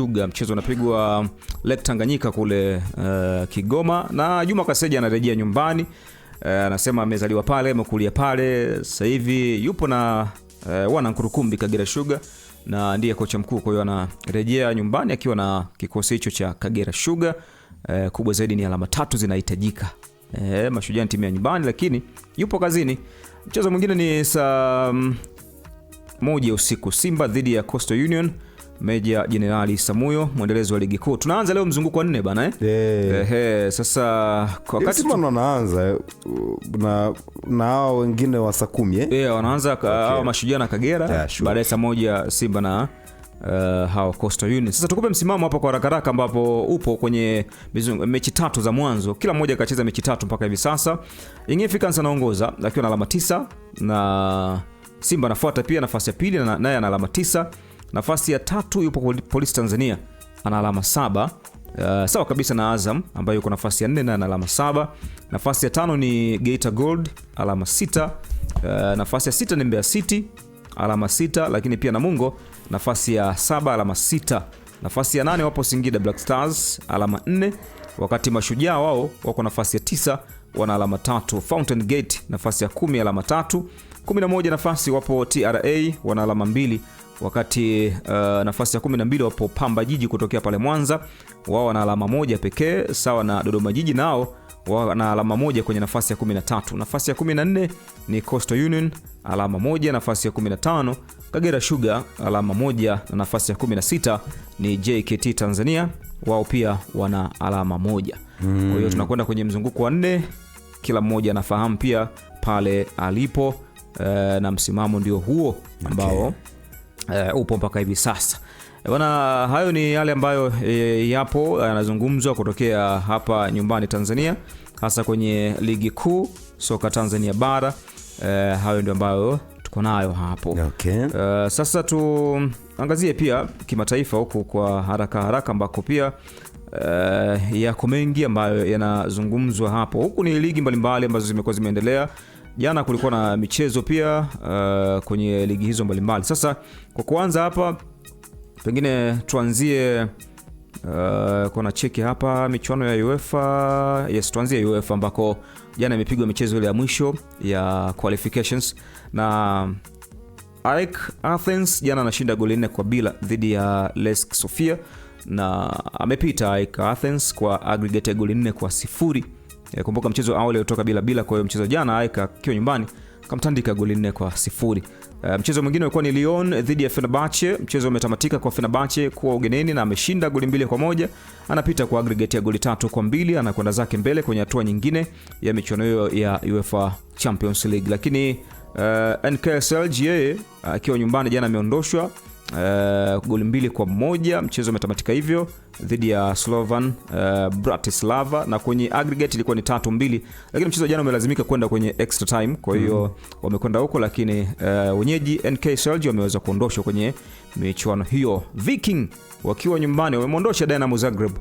Sugar. Mchezo unapigwa Lake Tanganyika kule Kigoma, na Juma Kaseja anarejea nyumbani. Anasema amezaliwa pale, amekulia pale, sasa hivi yupo na wana Nkurukumbi Kagera Sugar na ndiye kocha mkuu. Kwa hiyo anarejea nyumbani akiwa na kikosi hicho cha Kagera Sugar. Kubwa zaidi ni alama 3 zinahitajika. Mashujaa ni timu ya nyumbani, lakini yupo kazini. Mchezo mwingine ni saa 1 usiku, Simba dhidi ya Coastal Union, Meja Jenerali Samuyo, mwendelezo wa ligi kuu. Tunaanza leo mzunguko wa 4 bana eh? Yeah. Sasa kwa wakati Simba wanaanza na hao wengine wa saa 10 eh? Wanaanza hao Mashujaa na Kagera. Yeah, sure. Baadaye saa 1 Simba na hao Coastal Union. Sasa tukupe msimamo hapo kwa haraka haraka ambapo upo kwenye mechi 3 za mwanzo. Kila mmoja kacheza mechi 3 mpaka hivi sasa. Young Africans anaongoza akiwa na alama 9 na Simba anafuata pia nafasi ya pili na naye ana alama 9. Nafasi ya 3 yupo Polisi Tanzania ana alama 7. Sawa kabisa na Azam ambayo yuko nafasi ya 4 na ana alama 7. Nafasi ya 5 ni Geita Gold alama 6. Nafasi ya 6 ni Mbeya City alama 6, lakini pia Namungo nafasi ya 7 alama 6. Nafasi ya 8 wapo Singida Black Stars alama 4, wakati Mashujaa wao wako nafasi ya 9 wana alama 3. Fountain Gate nafasi ya 10 alama 3. 11 nafasi wapo TRA wana alama 2, wakati nafasi ya 12 wapo Pamba Jiji kutokea pale Mwanza, wao wana alama 1 pekee, sawa na Dodoma Jiji nao wana alama 1 kwenye nafasi ya 13. Nafasi ya 14 ni Coastal Union alama 1, nafasi ya 15 Kagera Sugar alama 1, na nafasi ya 16 ni JKT Tanzania, wao pia wana alama 1. Kwa hiyo tunakwenda kwenye mzunguko wa 4, kila mmoja anafahamu pia pale alipo, na msimamo ndio huo ambao upo mpaka hivi sasa. Bwana, hayo ni yale ambayo yapo yanazungumzwa kutokea hapa nyumbani Tanzania, hasa kwenye ligi kuu soka Tanzania bara. Hayo ndio ambayo tuko nayo hapo. Okay. Sasa tuangazie pia kimataifa huku kwa haraka haraka, ambako pia yako mengi ambayo yanazungumzwa hapo. Huku ni ligi mbalimbali ambazo zimekuwa zimeendelea. Jana kulikuwa na michezo pia kwenye ligi hizo mbalimbali. Sasa kwa kuanza hapa pengine tuanzie kuna cheki hapa michuano ya UEFA. Yes, tuanzie UEFA ambako jana imepigwa michezo ile ya mwisho ya qualifications, na AEK Athens jana anashinda goli 4-0 dhidi ya Lech Sofia, na amepita AEK Athens kwa aggregate ya goli 4-0. Kumbuka mchezo awali ulitoka 2-2, kwa hiyo mchezo jana AEK akiwa nyumbani kamtandika goli 4-0. Mchezo mwingine ulikuwa ni Lyon dhidi ya Fenerbahce. Mchezo umetamatika kwa Fenerbahce kuwa ugenini na ameshinda goli 2-1. Anapita kwa aggregate ya goli 3-2, anakwenda zake mbele kwenye hatua nyingine ya michuano hiyo ya UEFA Champions League. Lakini NK Celje yeye akiwa nyumbani jana ameondoshwa goli 2-1. Mchezo umetamatika hivyo dhidi ya Slovan Bratislava, na kwenye aggregate ilikuwa ni 3-2, lakini mchezo jana umelazimika kwenda kwenye extra time, kwa hiyo wamekwenda huko, lakini wenyeji NK Celje wameweza kuondoshwa kwenye michuano hiyo. Viking wakiwa nyumbani wameondosha Dinamo Zagreb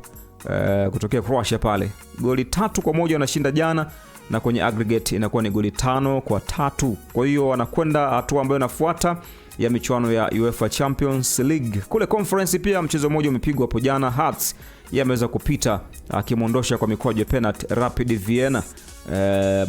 kutokea Croatia pale, goli 3-1 wanashinda jana, na kwenye aggregate inakuwa ni goli 5-3. Kwa hiyo wanakwenda hatua ambayo inafuata ya michuano ya UEFA Champions League. Kule Conference pia mchezo mmoja umepigwa hapo jana, Hearts yameweza kupita akimuondosha kwa mikwaju ya penalty Rapid Vienna,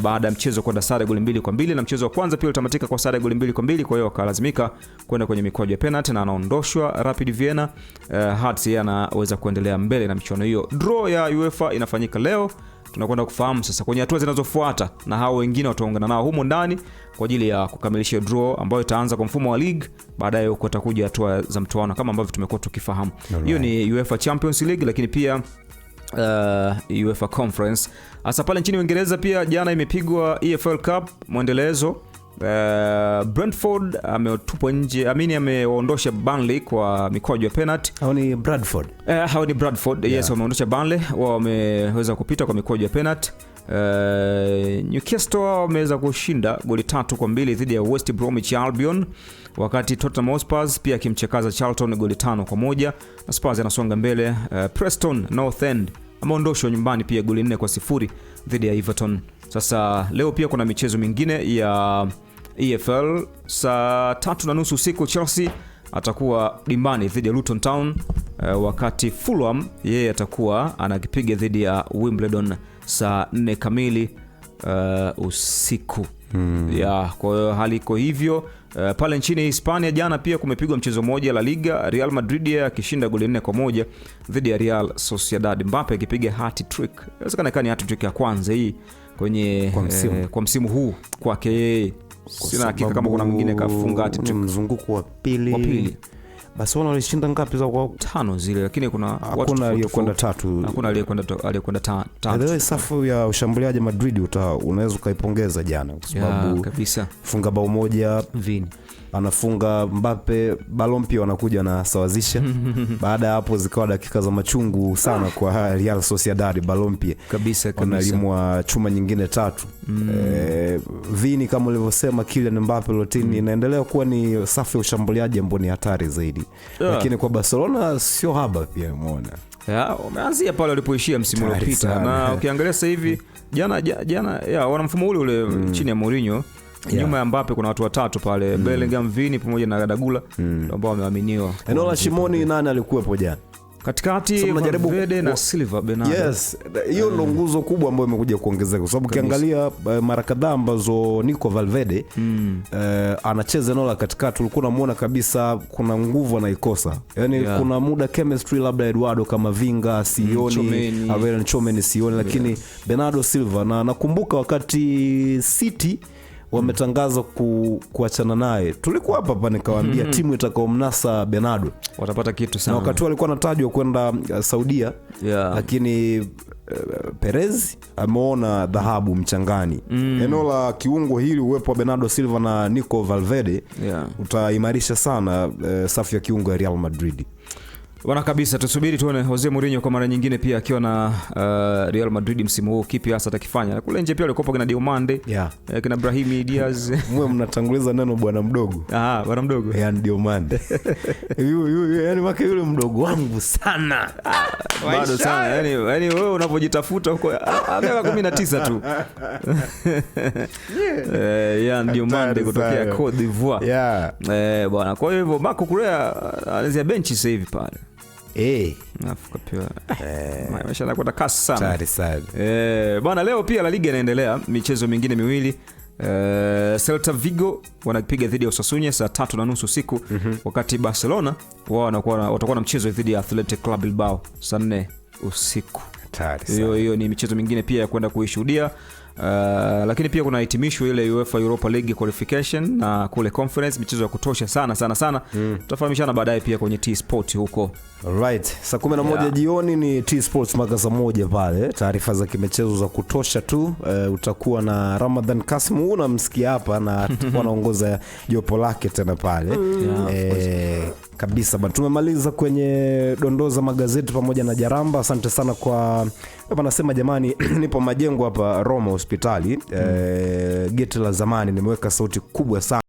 baada ya mchezo kwenda sare goli 2-2, na mchezo wa kwanza pia ulitamatika kwa sare goli 2-2, kwa hiyo wakalazimika kwenda kwenye mikwaju ya penalty na anaondoshwa Rapid Vienna. Hearts yeye anaweza kuendelea mbele na michuano hiyo. Draw ya UEFA inafanyika leo, tunakwenda kufahamu sasa kwenye hatua zinazofuata na hao wengine wataungana nao humo ndani kwa ajili ya kukamilisha draw ambayo itaanza kwa mfumo wa league, baadaye huko itakuja hatua za mtoano kama ambavyo tumekuwa tukifahamu. Hiyo ni UEFA Champions League, lakini pia UEFA Conference. Hasa pale nchini Uingereza pia jana imepigwa EFL Cup mwendelezo. Brentford ametupwa nje, amini ameondosha Burnley kwa mikwaju ya penalty. Hao ni Bradford. Hao ni Bradford. Yeah. Yes, wameondosha Burnley, wao wameweza kupita kwa mikwaju ya penalty. Newcastle wameweza kushinda goli 3-2 dhidi ya West Bromwich Albion, wakati Tottenham Hotspur pia akimchekaza Charlton goli 5-1, na Spurs anasonga mbele. Preston North End ameondoshwa nyumbani pia goli 4-0 dhidi ya Everton. Sasa leo pia kuna michezo mingine ya EFL. Saa 3:30 usiku Chelsea atakuwa dimbani dhidi ya Luton Town. Wakati Fulham yeye atakuwa anakipiga dhidi ya Wimbledon saa 4 kamili usiku. Ya, kwa hiyo hali iko hivyo. Pale nchini Hispania jana pia kumepigwa mchezo mmoja La Liga, Real Madrid yeye akishinda goli 4-1 dhidi ya Real Sociedad, Mbappe akipiga hat trick. Inawezekana ikawa ni hat trick ya kwanza hii kwenye Kwa msimu. Kwa msimu huu kwake yeye. Sina hakika kama kuna mwingine kafunga hat Ni trick mzunguko wa pili. Wa pili. Barcelona walishinda ngapi za kwa tano zile, lakini kuna watu hakuna tofauti aliyekwenda tofauti. tatu. Hakuna aliyekwenda By the tatu. way, safu ya ushambuliaji Madrid unaweza ukaipongeza jana kwa Ya, sababu kabisa. funga bao moja Vini. anafunga Mbappe, Balompia wanakuja wanasawazisha. Baada ya hapo zikawa dakika za machungu sana kwa Real Sociedad, Balompia Kabisa kabisa. wanalimwa chuma nyingine tatu. Vini kama ulivyosema, Kylian Mbappe, Lotini, inaendelea kuwa ni safu ya ushambuliaji ambao ni hatari zaidi. Lakini kwa Barcelona sio haba pia umeona. Ya, wameanzia pale walipoishia msimu Hatari uliopita sana. na ukiangalia sasa hivi jana ya, wana mfumo ule ule chini ya Mourinho. Nyuma ya Mbappe kuna watu watatu pale, Bellingham, Vini pamoja na Dagula ambao wameaminiwa. Eneo la Shimoni nani alikuwepo jana? Katikati So, mnajaribu Valverde na Silva Bernardo. Yes, hiyo ndo nguzo kubwa ambayo imekuja kuongezeka kwa sababu ukiangalia mara kadhaa ambazo Nico Valverde anacheza eneo la katikati ulikuwa unamuona kabisa kuna nguvu anaikosa. Yaani kuna muda chemistry labda Eduardo Camavinga sioni, Tchouameni. Aurelien Tchouameni sioni, lakini Bernardo Silva na nakumbuka wakati City wametangaza kuachana naye, tulikuwa hapa hapa nikawaambia timu itakaomnasa Bernardo Watapata kitu na sana. wakati huo alikuwa anatajwa kwenda Saudia lakini Perez ameona dhahabu mchangani. Eneo la kiungo hili, uwepo wa Bernardo Silva na Nico Valverde utaimarisha sana safu ya kiungo ya Real Madrid. Bwana kabisa, tusubiri tuone Jose Mourinho kwa mara nyingine pia akiwa na Real Madrid msimu huu kipi hasa atakifanya. Na kule nje pia walikuwa kina Diomande, kina Brahimi Diaz. Mwe mnatanguliza neno bwana mdogo. Ah, bwana mdogo. Yani Diomande. Yani make yule mdogo wangu sana. Bado sana. Yani wewe unapojitafuta huko miaka 19 tu. Yan Diomande kutokea sana. Cote d'Ivoire. Bwana, kwa hiyo hivyo Marco Correa anaanzia benchi sasa hivi pale. Alafu kapewa maisha yanakwenda kasi sana. Hatari sana. Bwana, leo pia La Liga inaendelea michezo mingine miwili. Celta Vigo wanapiga dhidi ya Osasuna saa 3:30 usiku, wakati Barcelona wao watakuwa na mchezo dhidi ya Athletic Club Bilbao saa 4 usiku. Hatari sana. Hiyo ni michezo mingine pia ya kwenda kuishuhudia. Lakini pia kuna hitimisho ile UEFA Europa League qualification na kule conference, michezo ya kutosha sana sana sana. Tutafahamishana baadaye pia kwenye T Sport huko. Alright, saa 11 jioni ni T Sports mpaka saa 1 pale. Taarifa za kimichezo za kutosha tu. Utakuwa na Ramadhan Kasim, huu unamsikia hapa na atakuwa anaongoza jopo lake tena pale. Kabisa bana. Tumemaliza kwenye dondoo za magazeti pamoja na Jaramba. Asante sana kwa hapa, nasema jamani, nipo majengo hapa Roma hospitali, geti la zamani, nimeweka sauti kubwa sana.